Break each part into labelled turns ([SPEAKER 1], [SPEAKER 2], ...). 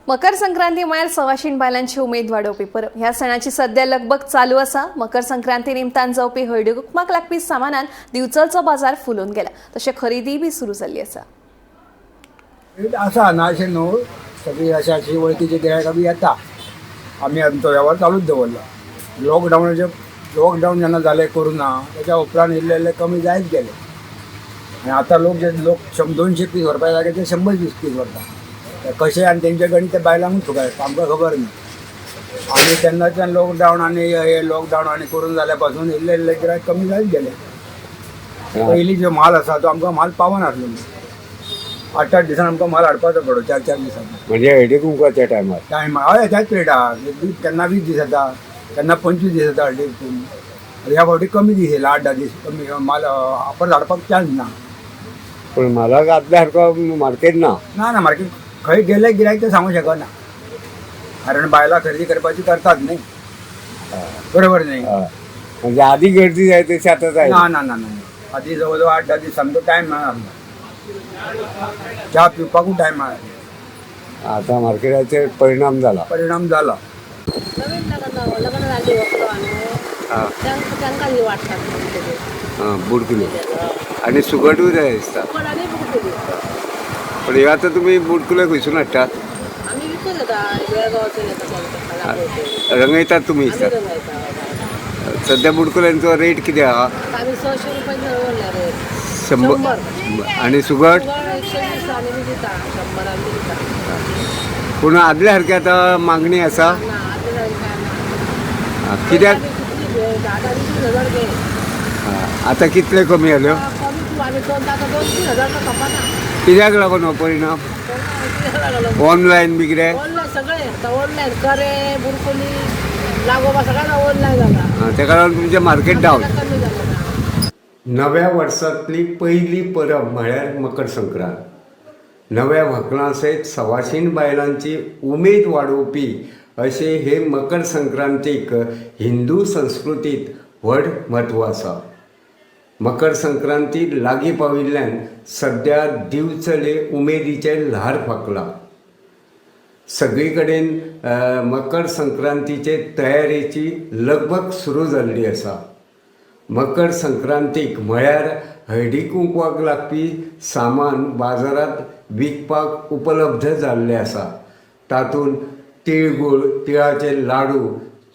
[SPEAKER 1] मकर संक्रांती म्हळ्यार सवाशीण बायलांची उमेद वाडोवपी परब. ह्या सणाची सध्या लगबग चालू आसा. मकर संक्रांती निमतान जावपी हळदी कुकमाक लागपी सामानान दिवचलचो बाजार फुलून गेला. तशें खरेदी बी सुरू जाल्ली आसा.
[SPEAKER 2] रेट आसा ना अशें न्हू, सगळी अशें अशी वळखीचे गिरायकां बी येता. आमी आमचो वेव्हार चालूच दवरला. लॉकडावनाचे, लॉकडावन जेन्ना जालें कोरोना, तेच्या उपरांत इल्ले इल्ले कमी जायत गेले आनी आतां लोक जे लोक 200 पीस व्हरपा जाग्यार ते 120 पीस व्हरता. ते कशें आनी तेंचे गणीत ते बायलांकूच खबर, आमकां खबर ना. आनी तेन्नाच्यान लॉकडावन आनी हे लॉकडावन आनी कोरोना जाल्या पासून इल्ले इल्ले गिरायक कमी जायत गेले. पयलीं जो म्हाल आसा तो आमकां म्हाल पावनासलो. 8-8 दिसान आमकां म्हाल हाडपाचो पडो, 4-4 दिसांनी.
[SPEAKER 3] म्हणजे हळदी कुंकवाच्या टायमार?
[SPEAKER 2] टायम, हय, त्याच पिरियडाक. केन्ना 20 दीस येता, केन्ना 25 दीस येता हळदी. ह्या फावटी कमी दीस येयला, 8-10 दीस कमी माल परत हाडपाक चान्स ना.
[SPEAKER 3] पण म्हालाक आदल्या सारको मार्केट ना.
[SPEAKER 2] ना ना, मार्केट खंय गेले गिरायक ते सांगू शकना, कारण बायलां खरेदी करपाची करतात न्ही, बरोबर न्ही?
[SPEAKER 3] हय. म्हणजे आधी गर्दी जाय तशी आतां जाय?
[SPEAKER 2] ना ना ना ना, आदी जवळ जवळ 8-10 दीस सामको टायम मेळना, च्या पिवपाकूय टायम मेळना.
[SPEAKER 3] आता मार्केटाचेर परिणाम जाला.
[SPEAKER 2] परिणाम जाला.
[SPEAKER 4] नवीन लग्न लग्न जाल्ली व्हंकलो न्हू, तांकां ही वाडटात.
[SPEAKER 3] हा, बुडकुले आनी सुगटूय जाय दिसता.
[SPEAKER 4] सुकट आनी बुडकुली.
[SPEAKER 3] पण हे आतां तुमी बुडकुले खंयसून हाडटात?
[SPEAKER 4] आमी विकत येता, बेळगांवच्यान येता तांकां दाखोवचे.
[SPEAKER 3] रंगयतात तुमी?
[SPEAKER 4] आमी रंगयता.
[SPEAKER 3] सध्या बुडकुल्यांचो रेट कितें आहा?
[SPEAKER 4] आता आमी 600 रुपये दवरल्या रेट.
[SPEAKER 3] 100.
[SPEAKER 4] 100.
[SPEAKER 3] आनी सुगट?
[SPEAKER 4] सुगट 120 आनी बी दिता, 100 बी दिता.
[SPEAKER 3] पूण आदल्या सारकी आतां मागणी आसा?
[SPEAKER 4] ना, आदले सारकें काय ना.
[SPEAKER 3] हा, कित्याक?
[SPEAKER 4] आमी कितली घे, 10,000 20,000 घे.
[SPEAKER 3] हा, आतां कितले कमी जाल्यो?
[SPEAKER 4] कमी खूब, आमी दोन आतां 2-3 हजार तर खपना.
[SPEAKER 3] कित्याक लागून हो परिणाम?
[SPEAKER 4] कित्याक लागलो?
[SPEAKER 3] ऑनलायन बी कितें?
[SPEAKER 4] ऑनलायन सगळे आता, ऑनलायन करे बुरकोली लागोबा सगळ्यांना ऑनलायन जाला.
[SPEAKER 3] हा, तेका लागून तुमचें मार्केट डावन.
[SPEAKER 4] कमी झालं.
[SPEAKER 3] नव्या वर्सांतली पयली परब म्हळ्यार मकर संक्रांत. नव्या व्हंकलां सयत सवाशीण बायलांची उमेद वाडोवपी अशें हे मकर संक्रांतीक हिंदू संस्कृतींत व्हड म्हत्व आसा. मकर संक्रांती लागीं पाविल्ल्यान सद्या दिवचले उमेदीचें ल्हार फांकलां. सगळी कडेन मकर संक्रांतीचे तयारेची लगबग सुरू जाल्ली आसा. मकर संक्रांतीक म्हळ्यार हळदी कुंकवाक लागपी सामान बाजारांत विकपाक उपलब्ध जाल्लें आसा. तातूंत तिळगूळ, तिळाचे लाडू,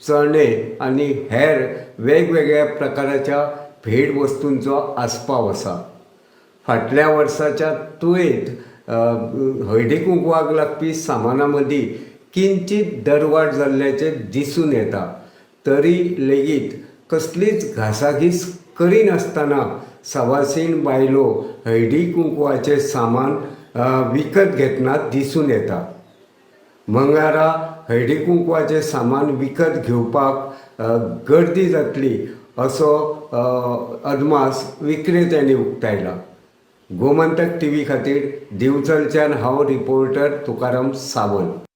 [SPEAKER 3] चणे आनी हेर वेगवेगळ्या प्रकाराच्या भेट वस्तूंचो आस्पाव आसा. फाटल्या वर्साच्या तुळेंत हळदी कुंकवाक लागपी सामाना मदीं किंचीत दरवाड जाल्ल्याचें दिसून येता. तरी लेगीत कसलीच घासाघीस करिनासतना सवाशीण बायलो हळदी कुंकवाचें सामान विकत घेतना दिसून येता. मंगळारा हळदी कुंकवाचें सामान विकत घेवपाक गर्दी जातली असो अदमास विक्रेत्यांनी उक्तायला. गोमंतक टीव्ही खातीर दिवचलच्यान हांव रिपोर्टर तुकाराम सावंत.